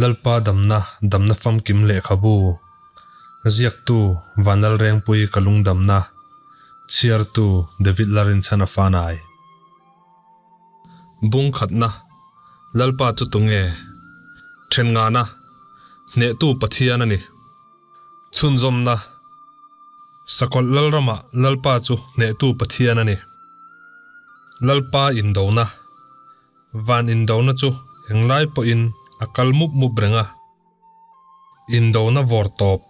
Lalpa damna, damna famkim lehkhabu, ziaktu Vanlalrengpui ka lungdamna, chhiartu David Larinchhana Fanai. Bung khatna, Lalpa chu tunge? Then ngana, hnehtu Pathian a ni. Chhunzawmna, Sakawlh Lalramah Lalpa chu hnehtu Pathian a ni. Lalpa indona, Van indona chu englai pawhin a kal mup mup reng a. Indona vawr tawp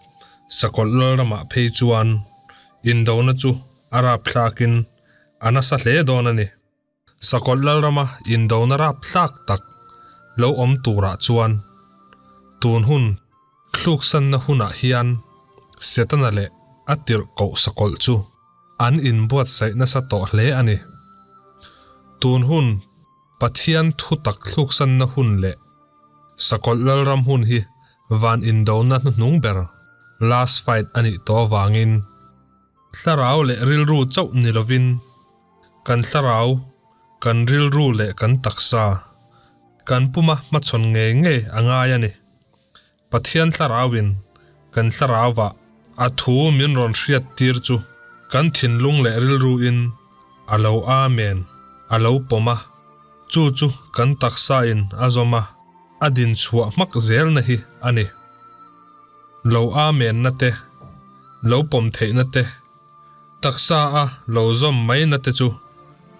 Sakawlh Lalramah phei chuan indona chu a rapthlakin a nasa hle dawn a ni. Sakawlh Lalrama indona rapthlak tak lo awm turah chuan tun hun thluksanna hunah hian Setana leh a tirhkoh sakawlh chu an inbuatsaih nasa tawh hle a ni. Tun hun Pathian thutak thluksanna hun leh Sakawlh Lalram hun hi van indona hnuhnung ber, last fight, a nih tawh avangin thlarau leh rilru chauh ni lovin Kan thlarau, kan rilru leh kan taksa, kan puma hmachhawn ngei ngei a ngai a ni. Pathian thlarauin kan thlarauah a thu min rawn hriat tir chu kan thinlung leh rilruin a lo Amen a lo pawm a, chu chu kan taksain a zawm a, a din chhuah hmak zelna hi a ni. Lo Amen-na te, lo pawm theihna te, Taksa a lo zawm mai na te chu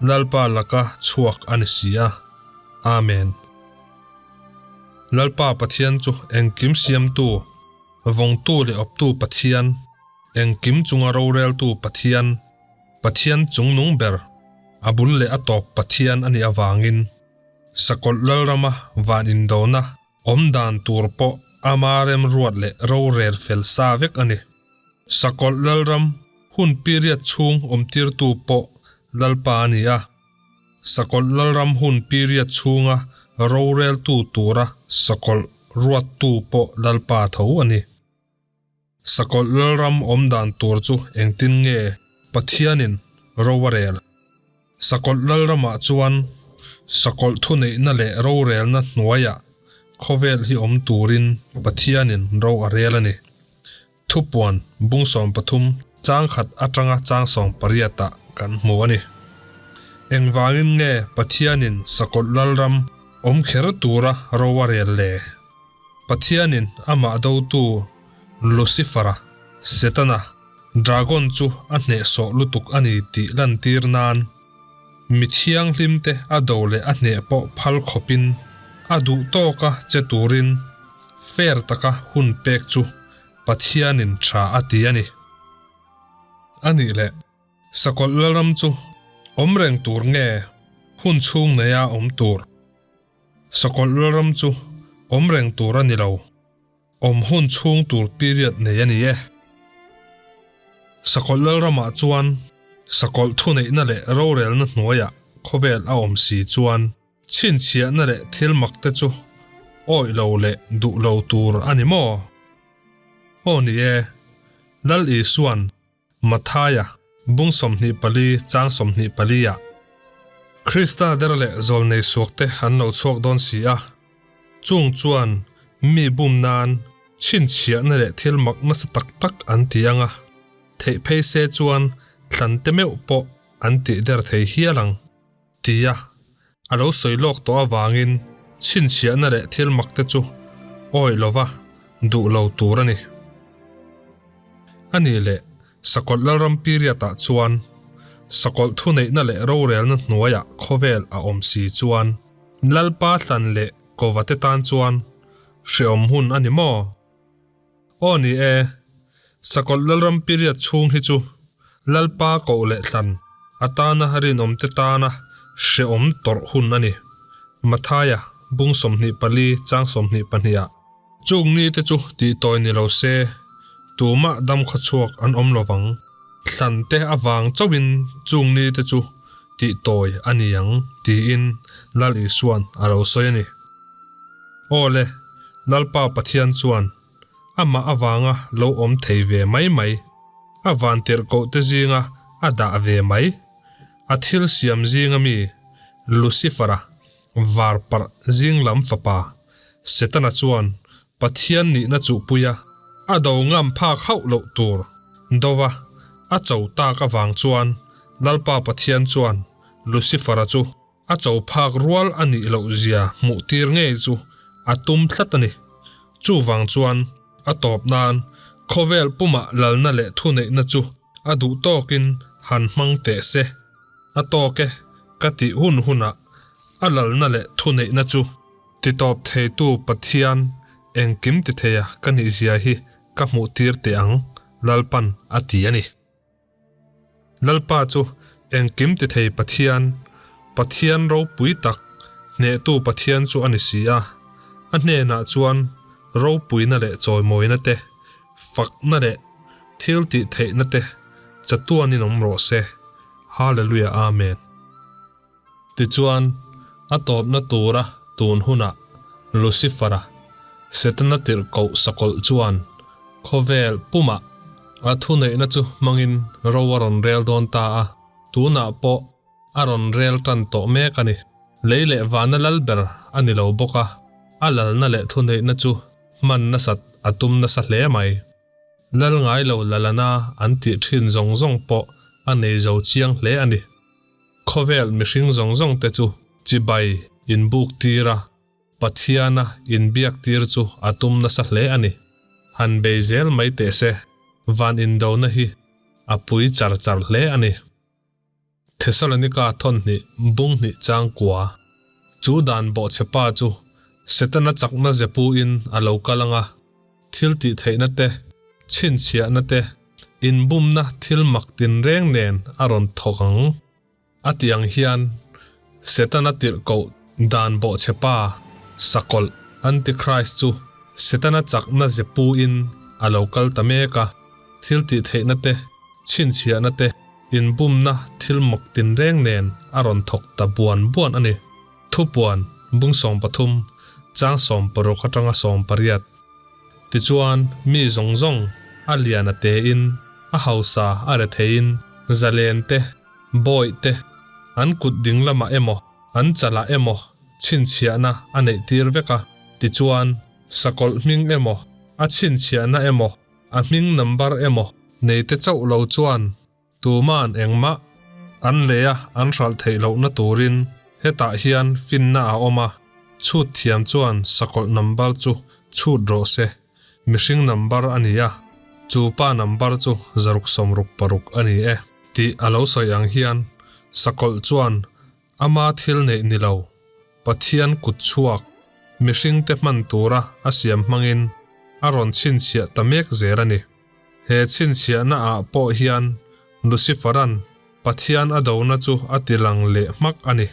Lalpa laka chhuak a ni si a. Amen. Lalpa Pathian chu engkim siamtu, vawngtu leh awptu Pathian, engkim chunga roreltu Pathian, Pathian chungnung ber, a bul leh a tawp Pathian a nih avangin, Sakawlh Lalrama van indona awm dan tur pawh ama remruat leh rorel fel sa vek a ni. Sakawlh Lalram hun period chhung awmtirtu pawh Lalpa a ni a. Sakawlh Lalram hun period chhunga roreltu tura sakawlh ruattu pawh Lalpa tho a ni. Sakawlh Lalram awm dan tur chu engtin nge Pathianin ro a rel? Sakawlh Lalramah chuan sakawlh thuneihna leh rorelna hnuaiah khawvel hi awm turin Pathianin ro a rel a ni. Thupuan bung 13 chang khat atanga chang 18 ah kan hmu a ni. Engvangin nge Pathianin Sakawlh Lalram awm kher tura ro a rel le? Pathianin amah dotu Lucifera, Setana, Dragon chu a hnehsawh lutuk a ni tih lantir nan mi thianghlimte a do leh a hneh pawh phal khawpin a duh tawka che turin fair taka hun pek chu Pathianin tha a ti a ni. A nih leh, Sakawlh Lalram chu awm reng tur nge hun chhung neia awm tur? Sakawlh Lalram chu awm reng tur a ni lo. Awm hun chhung tur period nei a ni e. Sakawlh Lalramah chuan sakawlh thuneihna leh rorelna hnuaiah khawvel a awm si chuan chhinchhiahna leh thil mak te chu awih lo leh duh lo tur a ni maw? Aw ni e, Lal Isua'n Mathaia, bung 24 chang 24 ah. Krista der leh zawlnei suakte an lo chhuak dawn si a, chung chuan mi bum nan chhinchhiahna leh thil mak nasa tak tak an ti ang a, theih phei se chuan thlan te meuh pawh an tih der thei hial ang, tia a lo sawi lawk tawh avangin chhinchhiahna leh thil mak te chu awih lova duh lo tur a ni. A nih leh Sakawlh Lalram period ah chuan Sakawlh thuneihna leh rorelna hnuaiah khawvel a awm si chuan Lalpa thlan leh kova te tan chuan hreawm hun a ni maw? Aw ni e, Sakawlh Lalram period chhung hi chu Lalpa koh leh thlan atana rinawm te tana hreawm tawrh hun a ni. Mathaia, bung 24 chang 22 ah. Chung ni te chu tih tawi ni lo se, tumah dam khawchhuak an awm lo vang. Thlan te avang chauhin chung ni te chu tih tawi a ni ang tiin Lal Isua'n a lo sawi a ni. Aw le, Lalpa Pathian chuan amah avanga lo awm thei ve mai mai, a vantirhkoh te zinga a dah ve mai, a thil siam zinga mi Lucifera, varparh zing lam fapa, Setana chuan. Pathian nihna chuhpui a, a do ngam phak hauh loh tur dova a cho tak avang chuan Lalpa Pathian chuan Lucifer-a chu a cho phak rual a nih loh zia hmuh tir ngei chu a tum tlat a ni. Chuvang chuan a tawp nan khawvel pumah lalna leh thuneihna chu a duh tawkin han hmang teh se. A tawk e ka tih hun hunah a lalna leh thuneihna chu titawp theitu Pathian engkim ti theia ka nihzia hi ka hmuh tir teh ang, Lalpan a ti a ni. Lalpa chu engkim ti thei Pathian, Pathian ropui tak, hnehtu Pathian chu a ni si a. A hnenah chuan ropuina leh chawimawina te, fakna leh thil tih theihna te chatuanin awm rawh se. Hallelujah Amen. Tichuan, a tawpna tura tun hunah Lucifer-a, Setana tirhkoh sakawlh chuan khawvel pumah a thuneihna chu hmangin ro a rawn rel dawn ta a, tunah pawh a rawn rel tan tawh mek a ni. Lei leh vana lal ber a ni lo bawk a, a lalna leh thuneihna chu hman nasat a tum nasa hle mai. Lal ngai lo lalana an tih thin zawng zawng pawh a nei zo chiang hle a ni. Khawvel mihring zawng zawng te chu chibai inbuk tir a, Pathiana inbiak tir chu a tum nasa hle a ni. Han bei zel mai teh se, van indona hi a pui char char hle a ni. Thesalonika thawnhnih bunghnih changkua chu dan bawhchhe pa chu Setana chakna zepuin a lo kal ang a, thil tih theihna te, chhinchhiahna te, inbumna thil mak tinreng nen a rawn thawk ang. A tih ang hian Setana tirhkoh dan bawhchhe pa, sakawlh, Antichrist chu Setana chakna zepuin a lo kal ta mek a, thil tih theihna te, chhinchhiahna te, Inbumna thil mawk tinreng nen a rawn thawk ta buan buan a ni. Thupuan, bung 13, chang 16 atanga 18. Tichuan, mi zawng zawng, a lian a tein, a hausa a retheiin, zalen te, bawih te, an kut ding lamah emaw, an chalah emaw chhinchhiahna a neih tir vek a. Tichuan, sakawlh hming emaw, a chhinchhiahna emaw, A hming number emaw nei te chauh lo chuan tuma'n engmah an lei a an hralh theih lohna turin hetah hian finna a awm a, chhut thiam chuan sakawlh number chu chhut rawh se, mihring number a ni a, chu pa number chu 666 a ni e tih a lo sawi ang hian sakawlh chuan Ama thil neih ni lo, Pathian kut chhuak, mihringte hman tura a siam hmangin a rawn chhinchhiah ta mek zel a ni. He chhinchhiahna ah pawh hian Lucifer-a'n Pathian a dona chu a ti lang leh hmak a ni.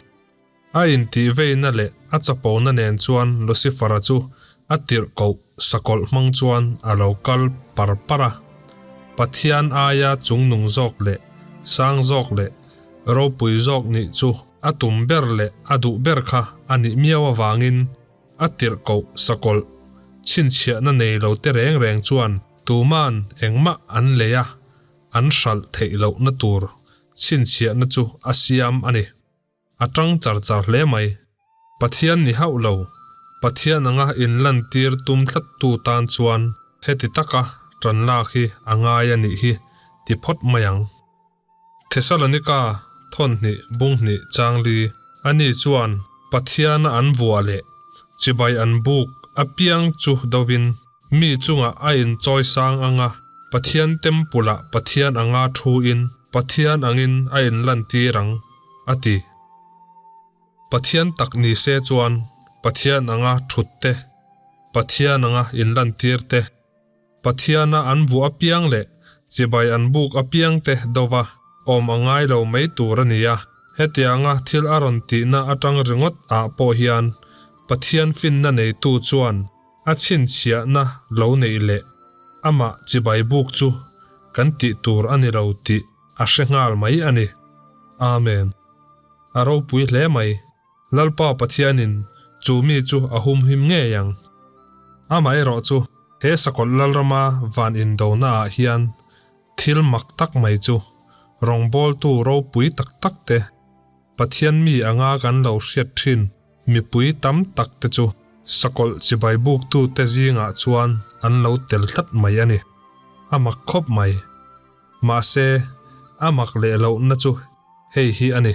A intihveina leh a chapona nen chuan Lucifer-a chu a tirhkoh sakawlh hmang chuan a lo kal par par a. Pathian aia chungnung zawk leh sang zawk leh Ropui zawk nih chu a tum ber leh a duh ber kha a nih miau avangin a tirhkoh sakawlh chhinchhiahna nei lo te reng reng chuan tuma'n engmah an lei a, an hralh theih lohna tur chhinchhiahna chu a siam a ni. A tang char char hle mai. Pathian ni hauh lo, Pathian anga inlantir tum tlattu tan chuan heti taka tan lak hi a ngai a nih hi ti phawt mai ang. Thesalonika thawnhnih bunghnih changli ani chuan Pathiana an vuah leh chibai an buk apiang chu dovin mi chungah a inchawi sang anga Pathian temple-ah Pathian anga thuin Pathian angin a inlantir ang, a ti. Pathian tak ni se chuan Pathian anga thut te, Pathian anga inlantir te, Pathiana an vuah apiang leh chibai an buk apiang te dova awm a ngai lo mai tur a ni a. Hetianga thil a rawn tihna atang ringawt ah pawh hian Pathian finna neitu chuan a chhinchhiahna lo neih leh amah chibai buk chu kan tih tur a ni lo tih a hre nghal mai a ni. Amen. A ropui hle mai. Lalpa Pathianin chu mi chu a humhim ngei ang. Amaherawh chu he sakawlh Lalrama van indona ah hian thil mak tak mai chu rawngbawltu ropui tak tak te, Pathian mi anga kan lo hriat thin mipui tam tak te chu Sakawlh chibai buktute zingah chuan an lo tel tlat mai a ni. A mak khawp mai. Mahse, a mak leh lohna chu hei hi a ni.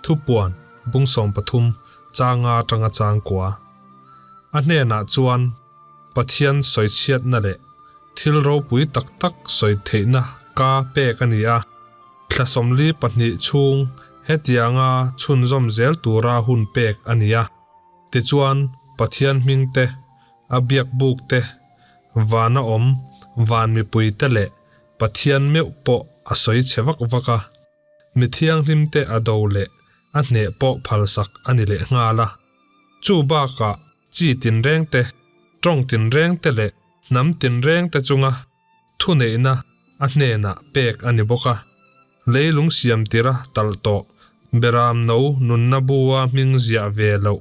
Thupuan bung 13 changa atanga changkua. A hnenah chuan Pathian sawichhiatna leh thil ropui tak tak sawi theihna ka pek a ni a. Thla 42 chhung hetianga chhunzawm zel tura hun pek a ni a. Tichuan, Pathian hming te, a biak buk te, vana awm van mipui te leh Pathian meuh pawh a sawi chhe vak vak a. Mi thianghlim te a do leh a hneh pawh phalsak a ni leh nghal a. Chu bakah chi tinreng te, tawng tinreng te leh hnam tinreng te chunga thuneihna a hnenah pek a ni bawk a. Leilung siam tira talh tawh Beram no nunna bua hming ziah ve loh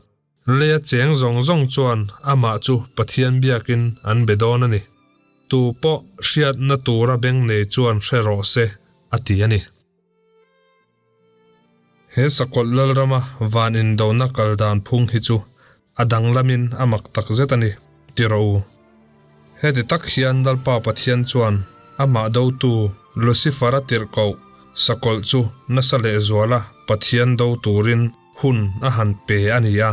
leia cheng zawng zawng chuan amah chu Pathian biakin an be dawn a ni. Tu pawh hriatna tura beng nei chuan hre rawh se, a ti a ni. He Sakawlh Lalrama van indona kal dan phung hi chu a danglamin a mak tak zet a ni, ti rawh u. Heti tak hian Lalpa Pathian chuan amah dotu Lucifer-a tirhkoh Sakawlh chu nasa lehzuala Pathian do turin hun a han pe a ni a.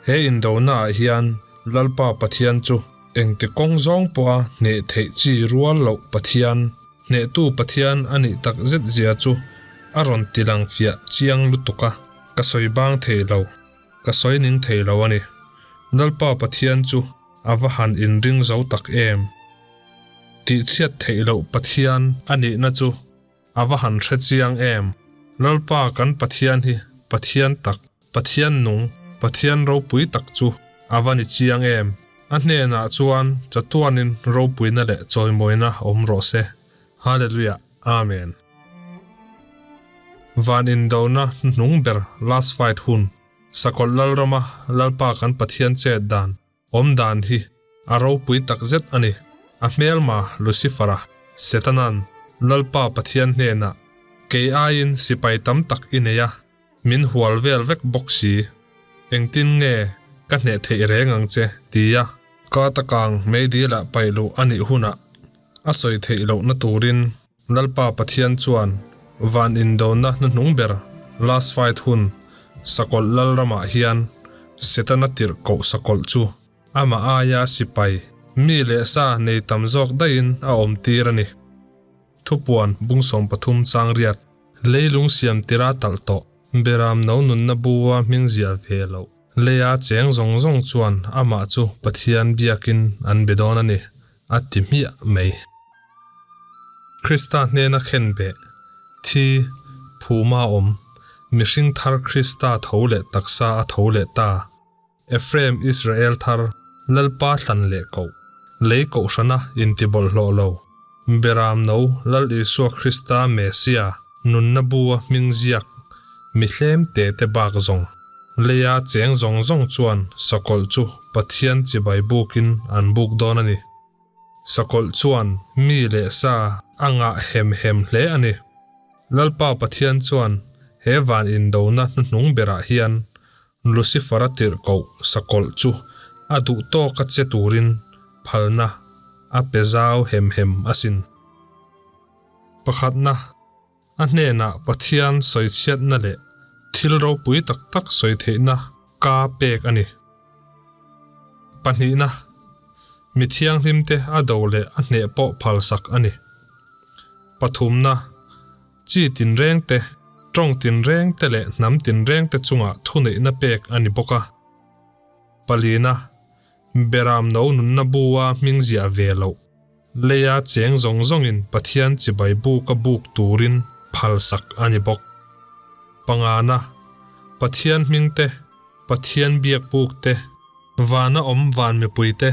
He indonaah hian Lalpa Pathian chu engti kawng zawng pawha hneh theih chi rual loh Pathian, Hnehtu Pathian a nih tak zet zia chu a rawn ti lang fiah chiang lutuk a, ka sawi bang thei lo, ka sawi ning thei lo a ni. Lalpa Pathian chu a va han inring zo tak em! Tihchhiat theih loh Pathian a nihna chu a va han hre chiang em! Lalpa kan Pathian hi Pathian tak Pathian nung, Pathian ropui tak chu a va ni chiang em! A hnenah chuan chatuanin ropuina leh chawimawina awm rawh se. Hallelujah! Amen. Van indona hnuhnung ber last fight hun, Sakawlh Lalrama Lalpa kan Pathian chet dan, awm dan hi a ropui tak zet a ni. A hmelma Lucifer-a, Setana'n Lalpa Pathian hnenah, Kei aiin sipai tam tak i nei a, min hual vel vek bawk si. Engtin nge ka hneh theih reng ang che? tia ka takang meidilah paih luh a nih hunah a sawi theih lohna turin Lalpa Pathian chuan van indona hnuhnung ber last fight hun Sakawlh Lalramah hian Setana tirhkoh Sakawlh chu amah aia sipai mi leh sa nei tam zawk daihin a awm tir a ni. Thupuan bung 13 chang riat leilung siam tira talh tawh Beram no nunna bua hming ziah ve loh leia cheng zawng zawng chuan amah chu Pathian biakin an be dawn a ni, a ti hmiah mai. Krista hnena khen beh, thi, phuma awm, mihring thar Krista tho leh taksa a tho leh ta. Ephraim Israel thar, Lalpa thlan leh koh, lei kohhrana intibawlhhlawh lo, Beram no Lal Isua Krista Messia nunna bua hming ziak mi hlem te te bak zawng, leia cheng zawng zawng chuan sakawlh chu Pathian chibai bukin an buk dawn a ni. Sakawlh chuan mi leh sa a ngah hem hem hle a ni. Lalpa Pathian chuan he van indona hnuhnung berah hian Lucifer-a tirhkoh sakawlh chu a duh tawka che turin phalna a pe zau hem hem asin. Pakhatna, a hnenah Pathian sawichhiatna leh thil ropui tak tak sawi theihna ka pek a ni. Pahnihna, mi thianghlimte a do leh a hneh pawh phalsak a ni. Pathumna, Chi tinreng te, tawng tinreng te leh hnam tinreng te chungah thuneihna pek a ni bawk a. Palina, Beram no nunna bua hming ziah ve loh, leia cheng zawng zawngin Pathian chibai buka buk turin phalsak a ni bawk. Pangana, Pathian hming te, Pathian biak buk te, vana awm van mipui te,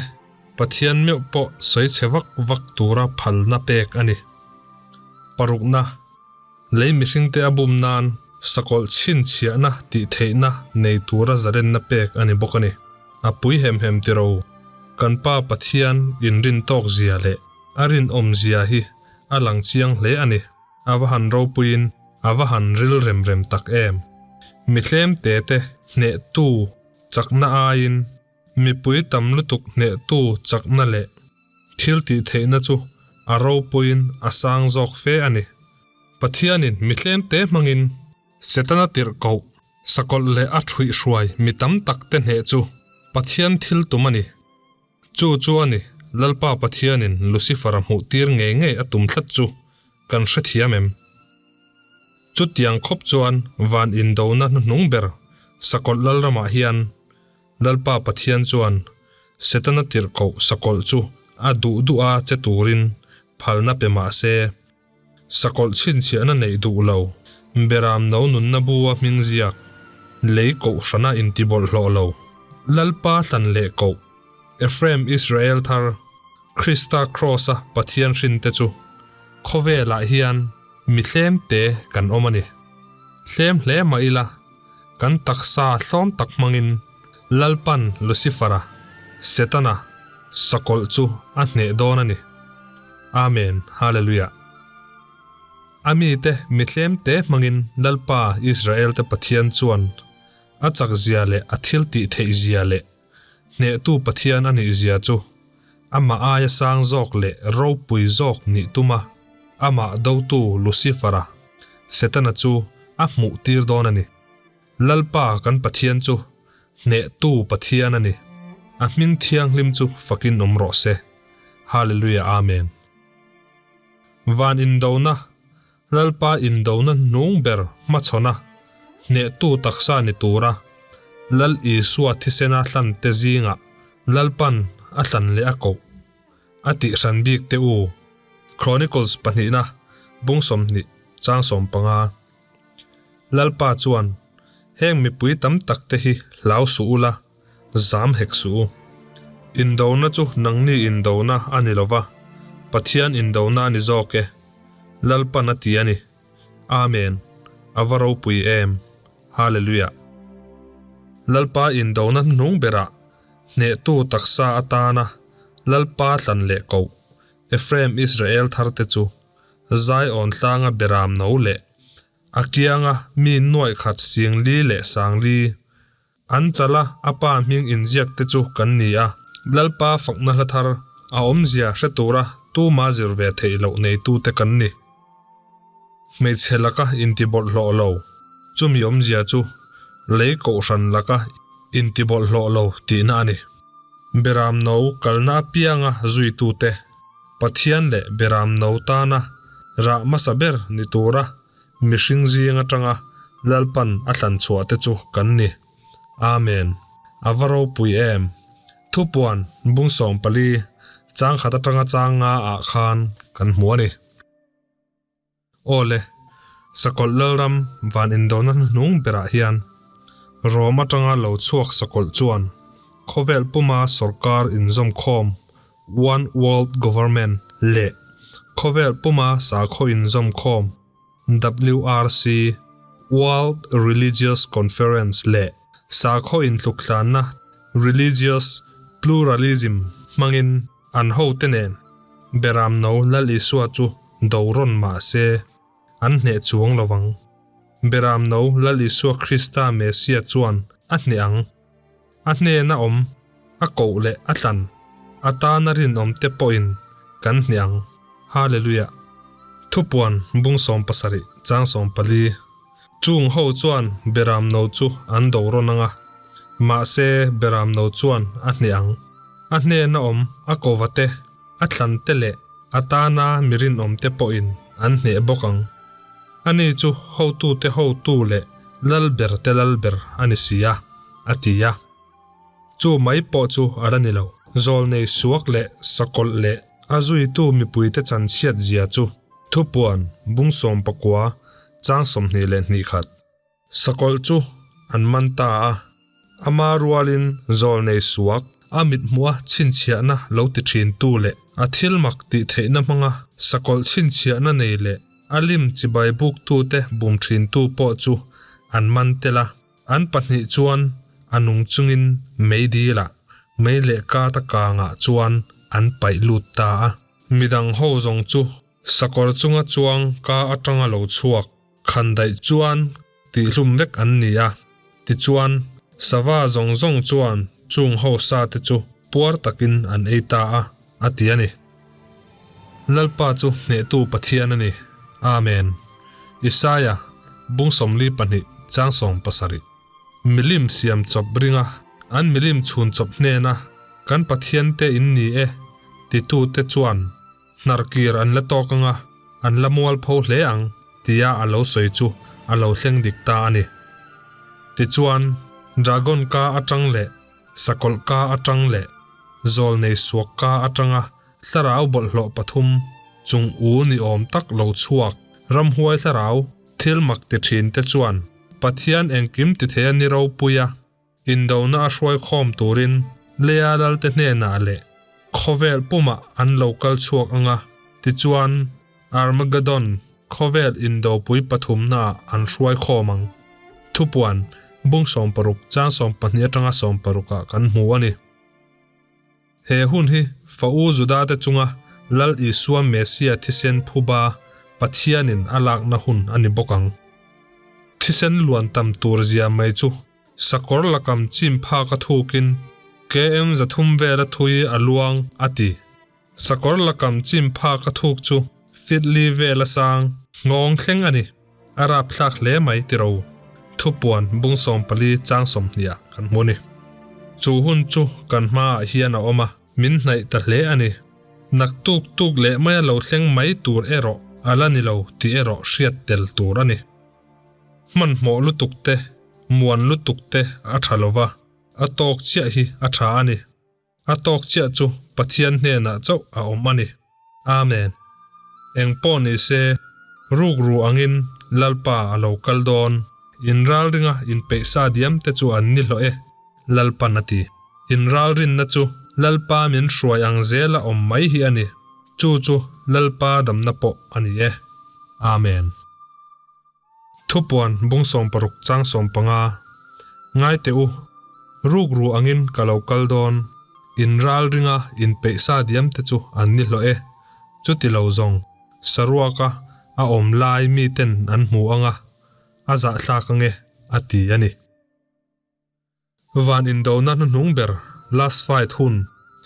Pathian meuh pawh sawi chhe vak vak tura phalna pek a ni. Parukna, Lei mihringte a bum nan sakawlh chhinchhiahna tih theihna nei tura zalenna pek a ni bawk a ni. A pui hem hem tiro, kan Pa Pathian inrin tawk zia leh a rinawm zia hi a lang chiang hle a ni. A va han ropuiin a va han ril rem rem tak em! Mi tlem te te hnehtu. Chakna aiin mipui tam lutuk hnehtu chakna leh thiltihtheihna chu a ropuiin a sang zawk fe a ni. Pathianin mi tlemte hmangin Setana tirhkoh, sakawlh leh a ṭhuihhruai mi tam takte hneh chu Pathian thil tum a ni. Chu chu a ni, Lalpa Pathianin Lucifer-a hmuhtir ngei ngei a tum tlat chu kan hrethiam em? Chutiang khawp chuan van indona hnuhnung ber sakawlh Lalramah hian Lalpa Pathian chuan Setana tirhkoh sakawlh chu a duh duh a che turin phalna pe mah se, Sakawlh chhinchhiahna neih duh lo, Beram no nunna bua hming ziak, lei kohhrana intibawlhhlawh lo, Lalpa hlan leh koh, Ephraim Israel thar, Krista Kraws-a Pathian hrinte chu khawvelah hian mi tlemte kan awm a ni. Tlem hle mah ila, kan taksa hlawm tak hmangin Lalpan Lucifer-a, Setana, sakawlh chu a hneh dawn a ni. Amen, Hallelujah. A mite mi tlemte hmangin Lalpa Israel-te Pathian chuan a chakzia leh a thil tih theihzia leh hnehtu Pathian a nihzia chu amah aia sang zawk leh ropui zawk nih tuma amah dotu Lucifer-a, Setana chu a hmuhtir dawn a ni. Lalpa kan Pathian chu hnehtu Pathian a ni. A hming thianghlim chu fakin awm rawh se. Hallelujah Amen. Van indona, Lalpa indona hnung ber hmachhawna hnehtu taksa ni tura Lal Isua thisena hlante zingah Lalpan a hlan leh a koh a tih hran bik te u. Chronicles pahnihna bung 20 chang 15. Lalpa chuan heng mipui tam tak te hi hlau suh ula, Zam hek suh u. Indona chu nangni indona a ni lova, Pathian indona a ni zawk e. Lalpan a ti a ni. Amen. A va ropui em. Hallelujah. Lalpa indona hnuhnung berah hnehtu taksa atana Lalpa thlan leh koh Ephraim Israel tharte chu Zion tlanga beram no leh a kianga mi nuaih khat singli leh sangli An chala a pa hming inziak te chu kan ni a, Lalpa fakna hla thar a awmzia hre tura tuma zir ve theih loh neitute kan ni. Hmeichhe laka intibawlhhlawh lo, chumi awmzia chu lei kohhran laka intibawlhhlawh lo tihna a ni. Beram no kalna apianga zuitute, Pathian leh Beram no tana rah hmasa ber ni tura Mihring zing atanga Lalpan a thlan chhuah te chu kan ni. Amen. A va ropui em. Thupuan bung 14 chang khat atanga chang nga ah khan kan hmu a ni. Aw le, Sakawlh Lalram van indona hnuhnung berah hian Rome atanga lo chhuak sakawlh chuan khawvel puma sawrkar inzawmkhawm One World Government, leh khawvel puma sakhaw inzawmkhawm, WRC, World Religious Conference, leh sakhaw intluktlanna, Religious Pluralism, hmangin an hote nen Beramno Lal Isua chu do rawn mah se, an hneh chuang lo vang. Beramno Lal Isua Krista Messia chuan a hneh ang. A hnena awm, a koh leh a thlan, a tana rinawm te pawhin kan hneh ang. Hallelujah! Thupuan bung 17 chang 14 Chung ho chuan Beram no chu an do rawn ang a, mahse Beram no chuan a hneh ang. A hnena awm, a kova te, a thlan te leh a tana mi rinawm te pawhin an hneh bawk ang. Ani chu hotute hotu leh lalber te lalber a ni si a, a ti a. Chu mai pawh chu a la ni lo. Zawlnei suak leh sakawlh leh a zuitu mipuite chanchhiat zia chu thupuan bung 19 chang 22 khat. Sakawlh chu an man ta a, ama rualin zawlnei suak, a mithmuha chhinchhiahna lo ti thintu leh a thil mak tih theihna hmanga sakawlh chhinchhiahna nei leh a lim chibai buktute bum thintu pawh chu an man tel a. An pahnih chuan a nung chungin mei dilah, mei leh kata kangah chuan an paih lut ta a. Midang ho zawng chu sakawr chunga chuang ka atanga lo chhuak khan daih chuan tihhlum vek an ni a, tichuan. Sava zawng zawng chuan chung ho sate chu puar takin an ei ta a, a ti a ni. Lalpa chu hnehtu Pathian a ni. Amen. Isaia, bung 42, chang 17. Milim siam chawp ringa an milim chhun chawp hnena kan Pathiante in ni e titute chuan hnarkir an la tawk anga an la mualpho hle ang tia a lo sawi chu a lo thleng dik ta a ni. Tichuan, dragon ka atang leh sakawlh ka atang leh zawl nei suak ka atanga thlarau bawlhhlawh pathum chung u ni awm tak lo chhuak ramhuai thlarau thil mak ti thin te chuan Pathian engkim ti thei a ni ropui a, indona a hruai khawm turin leia lalte hnenah leh khawvel pumah an lo kal chhuak anga, tichuan Armageddon khawvel indopui pathumnaah an hruai khawm ang. Thupuan, bung 60 chang 12 atanga 60 ah kan hmu a ni. He hun hi fa u Juda te chunga Lal Isua Messia thisen phuba Pathianin a lakna hun a ni bawk ang. Thisen luan tam tur zia mai chu sakawr lakam chim phak a thukin KM 300 vela thui a luang a ti. Sakawr lakam chim phak a thuk chu feet li vela sang nghawng thleng a ni. A rapthlak hle mai tiro. Thupuan bung 14 chang 20 ah kan hmu a ni. Chu hun chu kan hmaah hian a awm a, min hnaih ta hle a ni. Nak tuk tuk leh maia lo thleng mai tur erawh a la ni lo tih erawh hriat tel tur a ni. Hmanhmawh lutuk te, muan lutuk te a tha lova, a tawk chiah hi a tha a ni. A tawk chiah chu Pathian hnenah chauh a awm a ni. Amen. Eng pawh ni se, rukru angin Lalpa a lo kal dawn. Inralringa inpeihsa diam te chu an ni hlawh e, Lalpan a ti. Inralrinna chu Lalpa min hruai ang zela awm mai hi a ni. Chu chu Lalpa damna pawh a ni e. Amen. Thupuan bung 60 chang 15 Ngai teh u, rukru angin ka lo kal dawn, inralringa inpeihsa diam te chu an ni hlawh e, chuti lo zawng saruaka a awm lai miten an hmu anga a zahthlak ange a ti a ni. Van indona hnuhnung ber last fight hun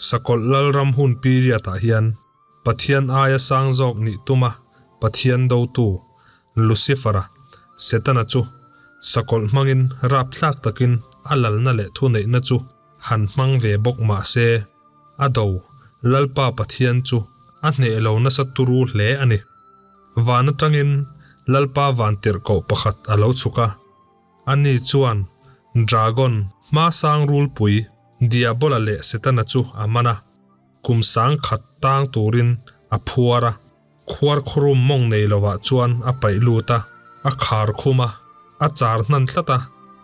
sakawlh lalram hun period ah hian Pathian aia sang zawk nih tuma Pathian dotu Lucifer-a, Setana chu sakawlh hmangin rapthlak takin a lalna leh thuneihna chu han hmang ve bawk mah se, a do Lalpa Pathian chu a hneh lo nasa turu hle a ni. Van atangin Lalpa vantirhkoh pakhat a lo chhuk a. Ani chuan dragon hma sang rulpui Diabola leh Setana chu a man a, kum sang khat tang turin a phuar a, khuar khurum mawng nei lovah chuan a paih lut a, a khar khum a, a char hnan tlat a,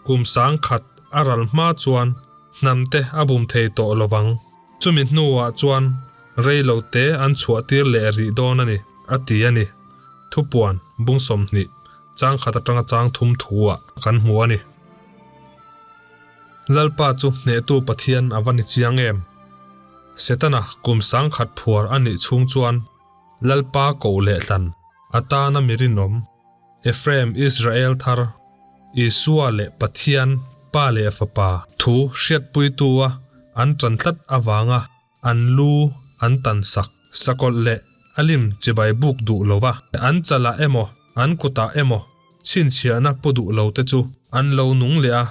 kum sang khat a ral hma chuan hnam te a bum thei tawh lovang. Chumi hnuah chuan rei lo te an chhuah tir leh rih dawn a ni, a ti a ni. Thupuan, bung 20. Chang khat atanga chang thum thu ah kan hmu a ni. Lalpa chu hnehtu Pathian a va ni chiang em? Setana kum sang khat phuar a nih chhung chuan Lalpa koh leh thlan atana mi rinawm, Ephraim Israel thar, Isua leh Pathian Pa leh Fapa thu hriatpuitu a an tan tlat avanga an lu an tan sak. Sakawlh leh a lim chibai buk duh lo va, an chalah emaw an kutah emaw chhinchhiahna pu duh lo te chu an lo nung leh a,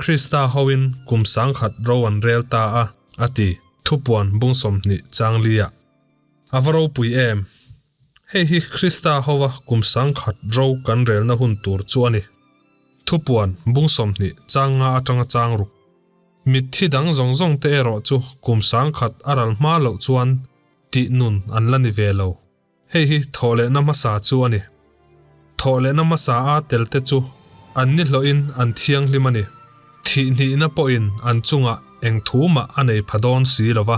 Krista hoin kum 10,000 ro an rel ta a, a ti. Thupuan bung 20 chang li-ah. A va ropui em! Hei hi Krista hova kum 10,000 ro kan relna hun tur chu a ni. Thupuan bung 20 chang nga atanga chang ruk. Mitthi dang zawng zawng te erawh chu kum 10,000 a ral hma loh chuan tih nun an la ni ve lo. Hei hi thawhlehna hmasa chu a ni. Thawhlehna hmasa a tel te chu an ni hlawhin an thianghlim a ni. Thihhnihna pawhin an chungah eng thu mah a nei pha dawn si lo va.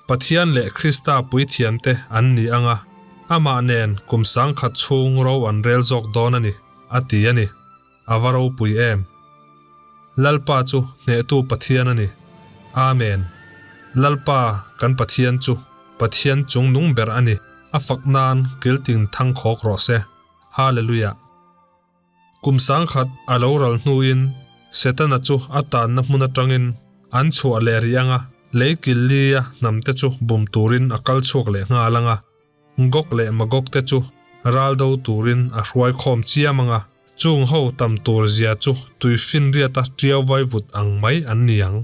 Pathian leh Krista puithiam te an ni anga, amah nen kum 10,000 chhung ro an rel zawk dawn a ni, a ti a ni. A va ropui em! Lalpa chu hnehtu Pathian a ni. Amen. Lalpa kan Pathian chu Pathian chung nung ber a ni. A fak nan kiltin thang khawk rawh se. Hallelujah. Kum 10,000 a lo ral hnuin. Setana chu a tanna hmun atangin an chhuah leh rih anga, lei kil lia hnamte chu bum turin a kal chhuak leh nghal anga, Gog leh Magog te chu ral do turin a hruai khawm chiam anga, chung ho tam tur zia chu tui finriata tiau vai vut ang mai an ni ang.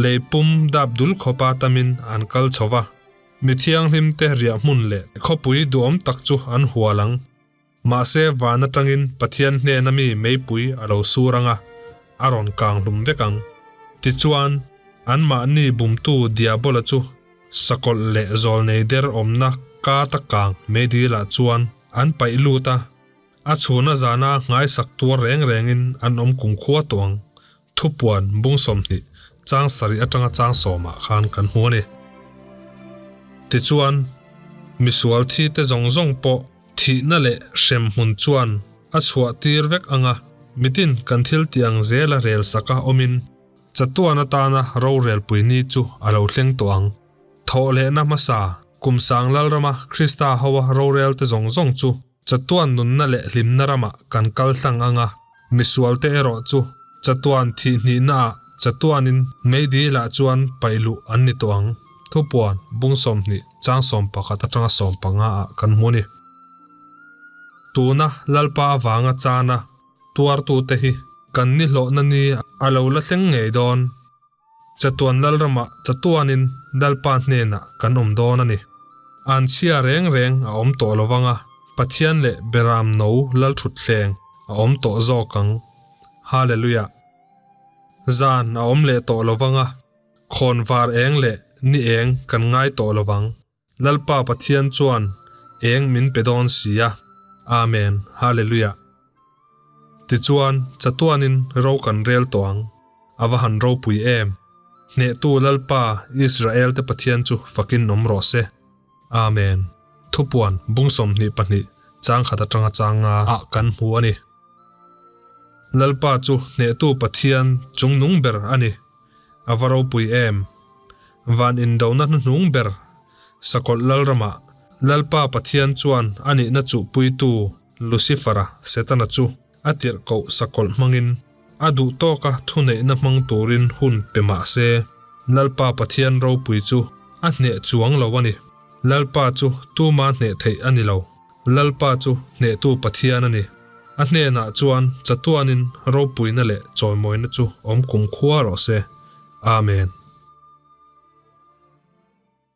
Lei pum dap dul khawpa tamin an kal chho va, mi thianghlim te riah hmun leh khawpui duhawm tak chu an hual ang. Mahse van atangin Pathian hnena mi meipui a lo sur anga, a rawn kang hlum vek ang. Tichuan, anmahni bumtu Diabola chu sakawlh leh zawlnei der awmna kata kang meidilah chuan an paih lut a, a chhuna zana nghaisak tuar reng rengin an awm kumkhua tawh ang. Thupuan bung 20 chang sarih atanga chang sawmah khan kan hmu a ni. Tichuan, misual thite zawng zawng pawh thihna leh hremhmun chuan a chhuah tir vek ang a, mitin kan thil tih ang zela rel saka awmin chatuan atana rorelpui ni chu a lo thleng tawh ang. Thawhlehna hmasa, kum sang lalrama Krista hoa rorelte zawng zawng chu Chatuan nunna leh hlimna ramah kan kal hlang ang a, misualte erawh chu chatuan thihhnihnaah chatuanin meidilah chuan paih luh an ni tawh ang. Thupuan, bung 20, chang 11 atanga 15 ah kan hmu a ni. Tuna Lalpa avanga chana tuartute hi kan nihlawhna ni a lo la thleng ngei dawn. Chatuan Lalramah chatuanin Lalpa hnenah kan awm dawn a ni. Anchhia reng reng a awm tawh lo vang a, Pathian leh Beram no Lalthutthleng a awm tawh zawk ang. Hallelujah! Zan a awm leh tawh lo vang a, khawnvar eng leh ni eng kan ngai tawh lo vang. Lalpa Pathian chuan eng min pe dawn si a. Amen. Hallelujah. Tichuan, chatuanin ro kan rel tawh ang. A va han ropui em! Hnehtu Lalpa Israelte Pathian chu fakin awm rawh se. Amen. Thupuan bung 22 chang khat atanga chang nga ah kan hmu a ni. Lalpa chu hnehtu Pathian chungnung ber a ni. A va ropui em! Van indona hnuhnung ber Sakawlh Lalramah Lalpa Pathian chuan a nihna chuhpuitu Lucifera, Setana chu a tirhkoh Sakawlh hmangin a duh tawka thuneihna hmang turin hun pe mah se, Lalpa Pathian ropui chu a hneh chuang lo a ni. Lalpa chu tuma hneh theih a ni lo. Lalpa chu hnehtu Pathian a ni. A hnenah chuan chatuanin ropuina leh chawimawina chu awm kumkhua rawh se. Amen.